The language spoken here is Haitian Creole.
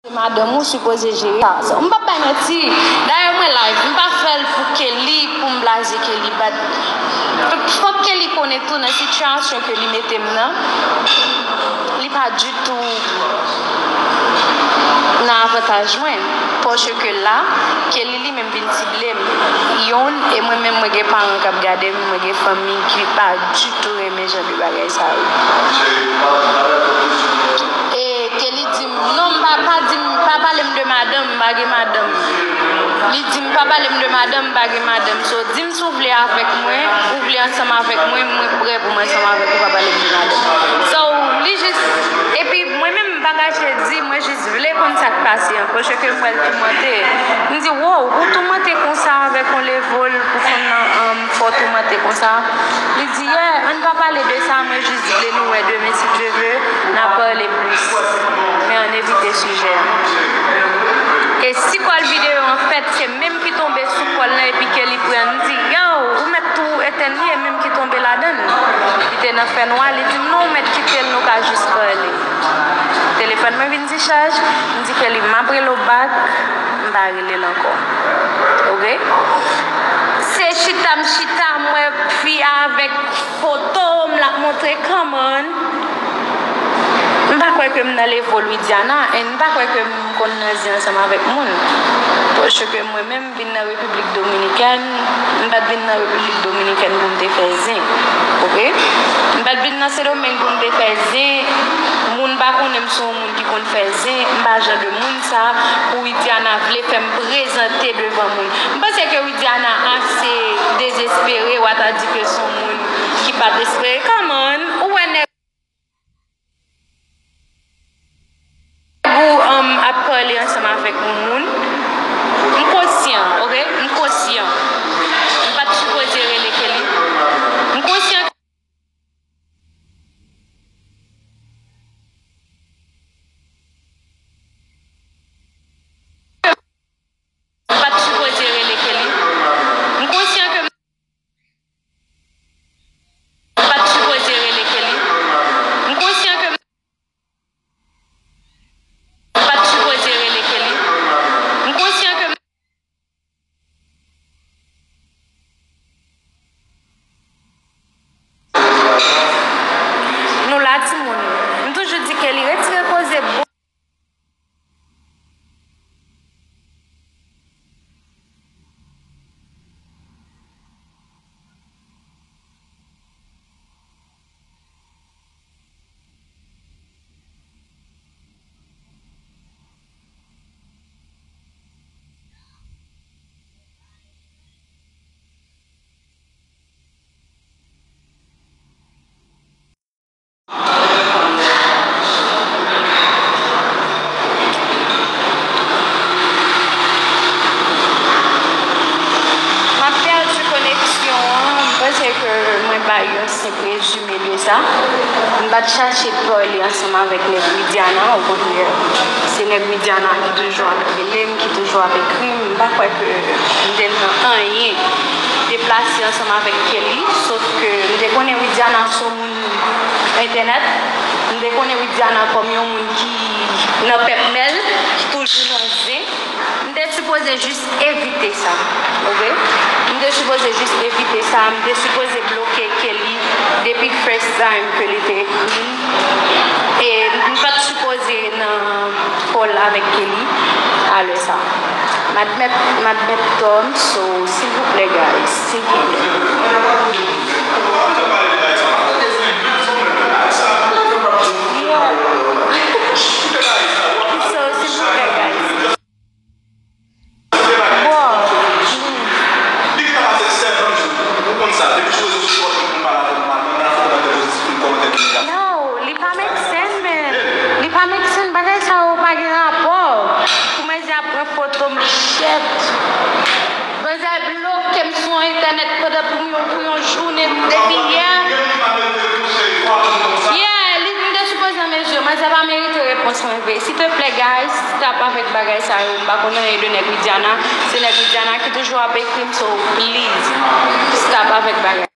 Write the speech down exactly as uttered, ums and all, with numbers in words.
Se madanm ou sipoze jere sa. So, m p ap bay manti. Dayè, mwen live. M pa fè l pou Kelly, pou m blaze Kelly. But, fòk Kelly konnen tou nan sitiyasyon ke li mete m nan, li pa ditou nan avantaj mwen. Paske la, Kelly li menm vin sible m. Yonn, e mwen menm, mwen gen paran k ap gade m, mwen gen fanmi ki pa ditou renmen jan de bagay sa yo. E Kelly di m, non, m pa, pa di m, pa pale m de madanm, m pa gen madanm. Li di m, pa pale m de madanm, m pa gen madanm. So, di m si w vle avèk mwen, ou vle ansanm avèk mwen, mwen prè pou m ansanm avèk ou, pa pale m de madanm. So, li jis, epi mwen menm, m pa kache di, mwen jis vle konn sa k pase an, paske m wè l toumante. M di, wow, ou toumante konsa avèk yon level pou fanm nan, um, fè w toumante konsa? Li di, yeah, ann pa pale de sa, mwen jis vle nou wè demen, si Dye ve, n a pale plis. Men ann evite sijè a. E si kòl videyo an fèt, se menm ki tonbe sou kòl lan epi Kelly pran, m di, yo, ou mèt tou etenn li, e menm ki tonbe ladan l. Li te nan fènwa, li di m, non, ou mèt kite l, nou ka jis pale. Telefòn mwen vin dichaj, m di Kelly, m ap rele w back, m pa rele l ankò. Oke? Se chita m chita, m wè fi a avèk foto m l ap montre, come on. M pa kwè ke m nan level Widiana, and m pa kwè ke m konn nan zen ansanm avèk moun. Paske mwen menm, vin nan Repiblik Dominikèn, m pa t vin nan Repiblik Dominikèn pou m te fè zen. Oke? M pa t vin nan Sendomeng pou m te fè zen. Moun pa konnen m se yon moun ki konn fè zen. M pa jan de moun sa pou Widiana vle fè m prezante devan moun. M panse ke Widiana ase dezespere, w a ta di ke se yon moun ki pa t espere. Come on, ou wè nèg ou, um, ap pale ansanm avèk yon moun. M konsyan, oke? M konsyan. M pa t sipoze rele Kelly. M konsyan. M pa t sipoze rele Kelly. M konsyan ke m pa t sipoze rele Kelly. M konsyan ke m pa t sipoze rele Kelly. M konsyan ke m Nou la, timoun. M toujou di Kelly retire koze bo. M ap pèdi koneksyon an, m panse ke mwen bay yon senp rezime de sa. M pa t chache pale ansanm avèk nèg Widiana, okontrè, se nèg Widiana ki toujou ap rele m, ki toujou ap ekri m. M pa kwè ke m te nan anyen deplase ansanm avèk Kelly, sof ke m te konnen Widiana se yon moun entènèt, m te konnen Widiana kòm yon moun ki nan pèp mèl, ki toujou nan zen. M te sipoze jis evite sa, oke? M te sipoze jis evite sa, m te sipoze bloke Kelly depi first time ke li te ekri m. E m pa t sipoze nan call avèk Kelly a lè sa. M admèt, m admèt tò m, so, silvouplè, guys, silvouplè. Yeah. So, silvouplè, guys. Bon. Yo, li pa make sense, man. Li pa make sense, bagay sa yo pa gen rapò. Pou mwen, se ap pran foto m, shit. Manzè bloke m sou entènèt pandan pou yon, pou yon jounen depi yè. Yeah, li, m te sipoze an mezi. Manzè pa merite repons mwen vre. Silteplè, guys, stop avèk bagay sa yo. M pa konn anyen de nèg Widiana. Se nèg Widiana ki toujou ap ekri m, so please, stop avèk bagay.